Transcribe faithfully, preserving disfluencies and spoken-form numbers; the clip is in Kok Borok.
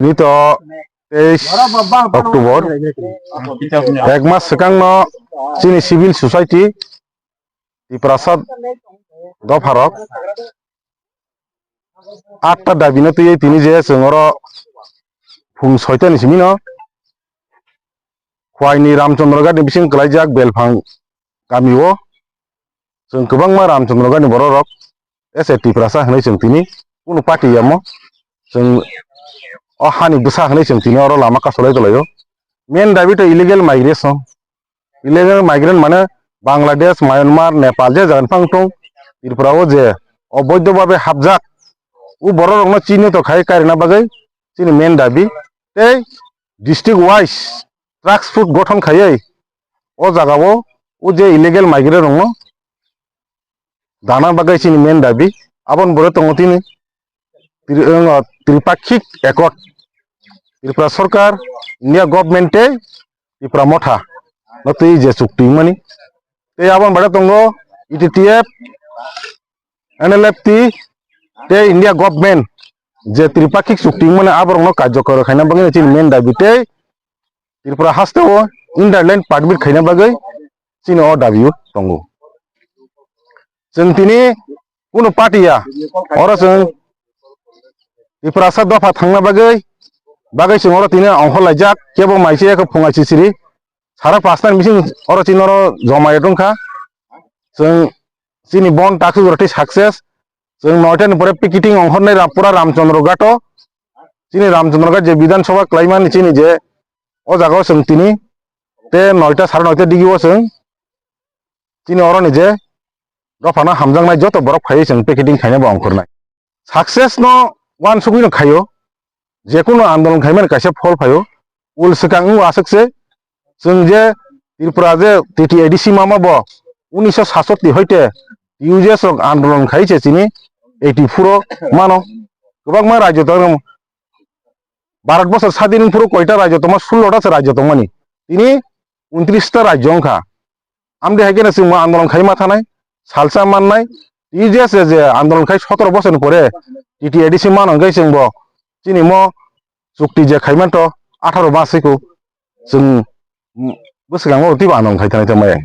Nito teis October, ek mas swkangno chini civil society Tiprasa dopharok atta dabino twiwi tini je chwng oro phung soitani simino Khwaini Ramchandra Ghat ni bising kwlaijak Belphang kamio chwng kwbangma Ramchandra Ghat ni bororok S A Tiprasa hwnwi chwng tini kunu party yamo chwng o hani bwsa hwnwi chwng tini oro lama kasolai tolaio. Main dabi to illegal migration. Illegal migrant mane Bangladesh, Myanmar, Nepal je jaga ni phang tong Tripura o je oboidho bhabe hapjak u bororokno chini to khai karina bagwi chini main dabi tei district wise task force gothon khaiwi o jagao o je illegal migrant rokno dana bagwi chini main dabi aboni bwrwi tongo tini Tri-, wng, Tripakhik Accord, Tripura Sarkar, India Government tei Tipra Motha no twi je chukti wngmani. Tei aboni bade tongo E T T F, N L F T tei India Government je Tripakhik chukti wngmani aborokno karjokor khaina bagwi chini main dabi tei Tripura hasteo Inner Line Permit khaina bagwi chini o dabi tongo. Chwng tini kunu party ya, oro chwng Tiprasa dopha thangna bagwi, bagwi chwng oro tini ongkhor laijak, kebo mai se khe phungai sisiri, sara pasta ni bising oro chini oro joma ya tongkha. Chwng chini bon taksuk roti success, chwng noita ni pore picketing ongkhornai Ram-, pura Ramchandra Ghato, chini Ramchandra Ghat je Bidhan Sabha klaimani chini je o jaga o chwng tini te noita sara noita digi o chwng chini oro ni je dophano hamjaknai joto borok phaiwi chwng picketing khaina bo ongkhornai. Success no uansugwi no khaio, je kunu andolon khaimani kaisa phol phaio, ul swkang wng aswk se chwng je Tripura je T T A D C mama bo unisho satsotti hoite T U J S rok andolon khai se chini eighty four o mano kwbangma rajyo tong Bharat bosor sadin phuru koita rajyo tongma, sullo ta se rajyo tongmani. Tini untris ta rajyo wngkha. Amde hai khe chwng bo andolon khai ma thanai, salsa mannai, T J S je andolon khai sotoro bosor ni pore T T A D C mano hwnkhe chwng bo chini mo chukti je khai manto atharo mas siko chwng bwswkango twibo andolon khai thanai tongmaya.